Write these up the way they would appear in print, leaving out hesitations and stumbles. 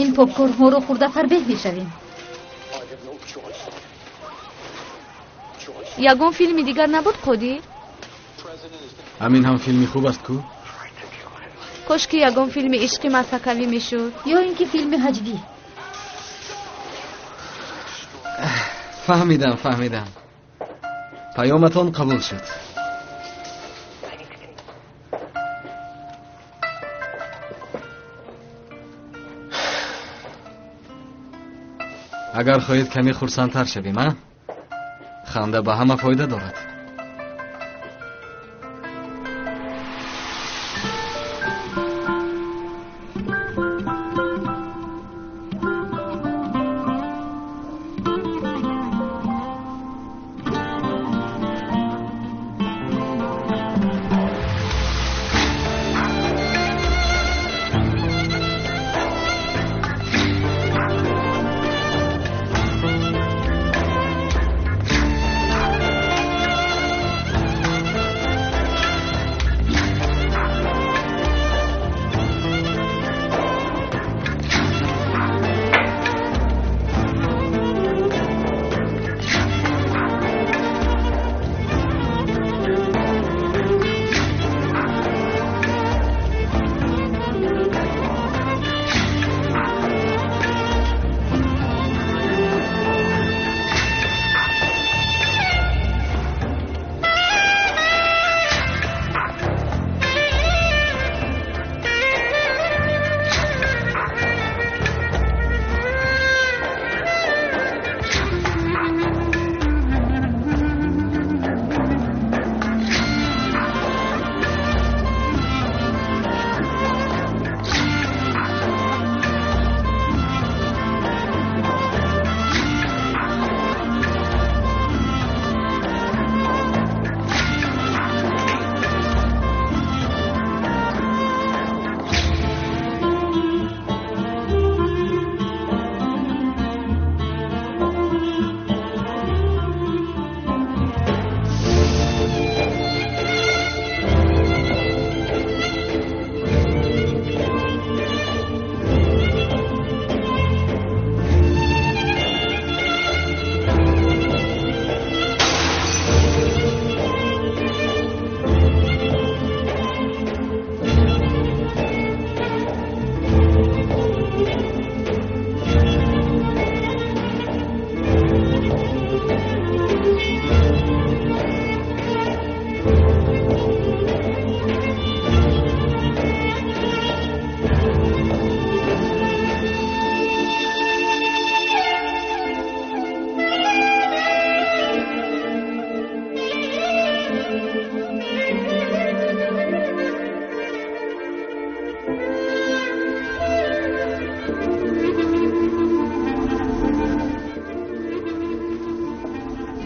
Ин попкорнҳоро хӯрда фарбеҳ мешавем. Ягон филми дигар набуд, Қодир? Ҳамин ҳам филми хуб аст ку? Кош ки ягон филми ишқи масхакавӣ мешуд. Ё ин ки филми ҳаҷвӣ. Фаҳмидам, фаҳмидам. Паёматон қабул шуд. Агар хоҳед каме хурсандтар шавем, а? Ханда ба ҳама фоида дорад.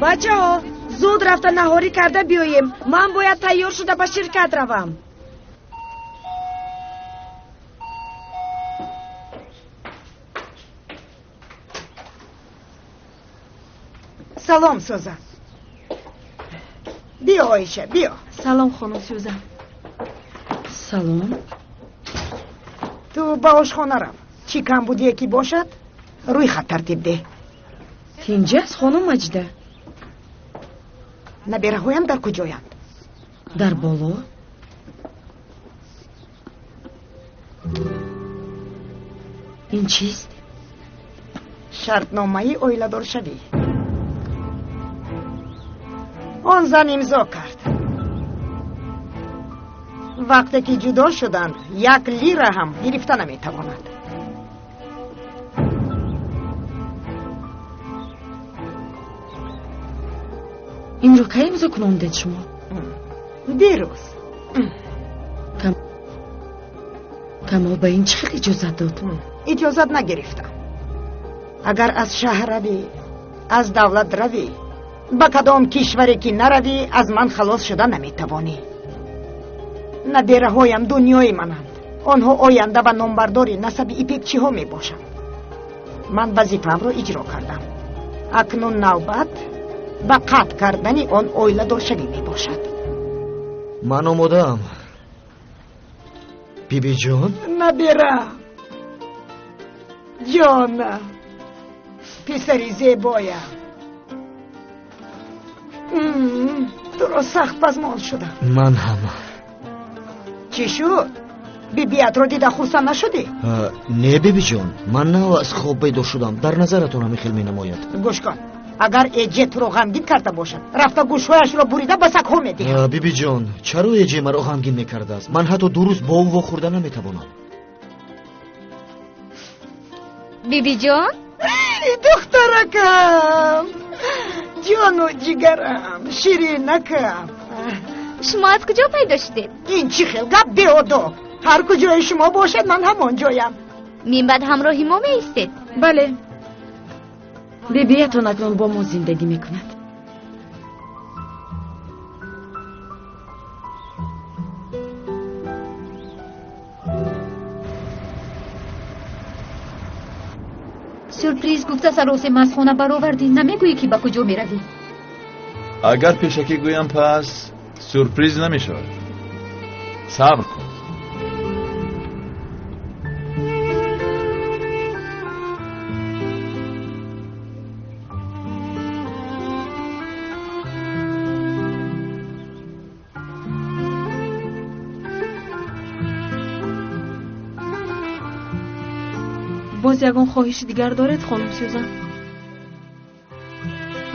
Бачаҳо, зуд рафта наҳорӣ карда биёем. Ман бояд тайёр шуда ба ширкат равам. Салом, Сӯзан. Биё, Оиша, биё. Салом, хонум Сӯзан. Салом. Ту ба ошхона рав. Чӣ камбудие ки бошад, рӯйхат тартиб деҳ. Тинҷ аст, хонум Маҷида. Набераҳоям дар куҷоянд? Дар боло. Ин чист? Шартномаи оиладоршавӣ. Он зан имзо кард. Вақте ки ҷудо шуданд, як лира ҳам гирифта наметавонад. Инро кай имзо кунондед шумо? Дирӯз. Камол ба ин чӣ хел иҷозат дод? Иҷозат нагирифтам. Агар аз шаҳр равӣ, аз давлат равӣ, ба кадом кишваре ки наравӣ, аз ман халос шуда наметавонӣ. Набераҳоям дунёи мананд. Онҳо оянда ва номбардори насаби ипекчиҳо мебошанд. Ман вазифаамро иҷро кардам. Акнун навбат ба қатъ кардани он оиладоршавӣ мебошад. Ман омодаам. Бибиҷон? Набера. Ҷонам, писари зебоям, туро сахт пазмон шудам. Ман ҳам. Чӣ шуд? Бибиятро дида хурсанд нашудӣ? Не, бибиҷон, ман нав аз хоб бедор шудам. Дар назаратон ҳамин хел менамояд. Гӯш кун, агар Эҷе туро ғамгин карда бошад, рафта гӯшҳояшро бурида ба сагҳо медиҳам. Бибиҷон, чаро Эҷе маро ғамгин мекардааст? Ман ҳатто дуруст бо ӯ вохӯрда наметавонам. Бибиҷон? Духтаракам, ҷону ҷигарам, ширинакам. Шумо аз куҷо пайдо шудед? Ин чӣ хел гап, беодоб? Ҳар куҷое шумо бошед, ман ҳамон ҷоям. Минбаъд ҳамроҳи мо меистед? Бале, бибиятон акнун бо мо зиндагӣ мекунад. Сюрприз гуфта саросема аз хона баровардӣ, намегӯӣ ки ба куҷо меравӣ? Агар пешакӣ гӯям, пас сюрприз намешавад. Сабр кун. Боз ягон хоҳиши дигар доред, хонум Сюзан?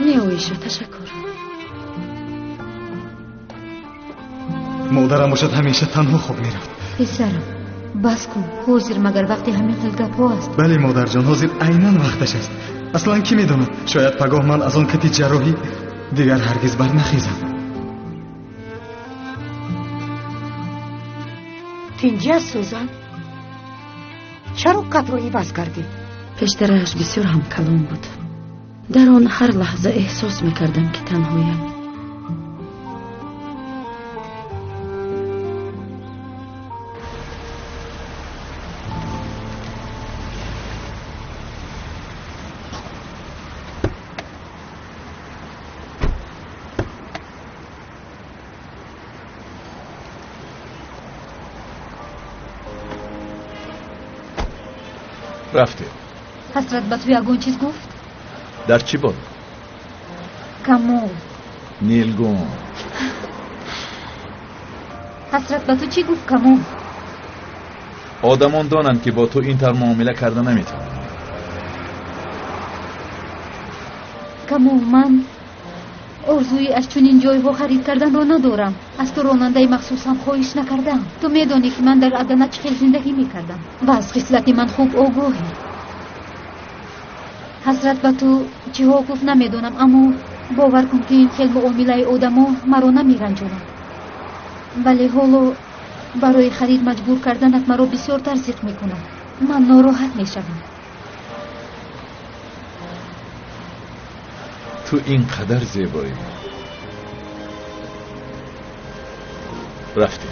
Не, Оиша, ташаккур. Модарам бошад, ҳамеша танҳо хоб мерафт. Писарам, бас кун. Ҳозир магар вақти ҳамин хел гапҳо аст? Бале, модарҷон, ҳозир айнан вақташ аст. Аслан кӣ медонад, шояд пагоҳ ман аз он кати ҷарроҳӣ дигар ҳаргиз барнахезам. Тинҷӣ аст, Сюзан? Чаро катро иваз кардӣ? Пештарааш бисёр ҳам калон буд. Дар он ҳар лаҳза эҳсос мекардам, ки танҳоям. Рафтем. Ҳасрат ба ту ягон чиз гуфт? Дар чӣ буд? Камол. Нилгун. Ҳасрат ба ту чӣ гуфт, Камол? Одамон донанд, ки бо ту ин тавр муомила карда наметавонам. Камол, ман орзуи аз чунин ҷойҳо харид карданро надорам. Аз ту ронандаи махсусам хоҳиш накардам. Ту медонӣ, ки ман дар Адана чӣ хел зиндагӣ мекардам ва аз хислати ман хуб огоҳӣ. Ҳасрат ба ту чиҳо гуфт намедонам, аммо бовар кун, ки ин хел муомилаи одамо маро намеранҷонад. Вале ҳоло барои харид маҷбур карданат маро бисёртар зиқ мекунад. Ман нороҳат мешавам. Ту ин қадар зебоӣ. Рафтем.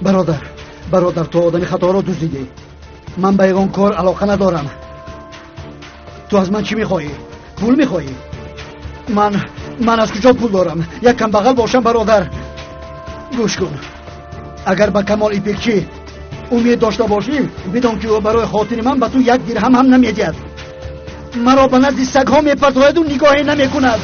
Бародар, бародар, ту одами хаторо дуздидӣ. Ман ба ягон кор алоқа надорам. Ту аз ман чӣ мехоҳӣ? Пул мехоҳӣ? Ман аз куҷо пул дорам? Як камбағал бошам, бародар. Гӯш кун, агар ба Камол Ипекчӣ умед дошта бошӣ, бидон, ки ӯ барои хотири ман ба ту як дирҳам ҳам намедиҳад. Маро ба назди сагҳо мепартояду нигоҳе намекунад.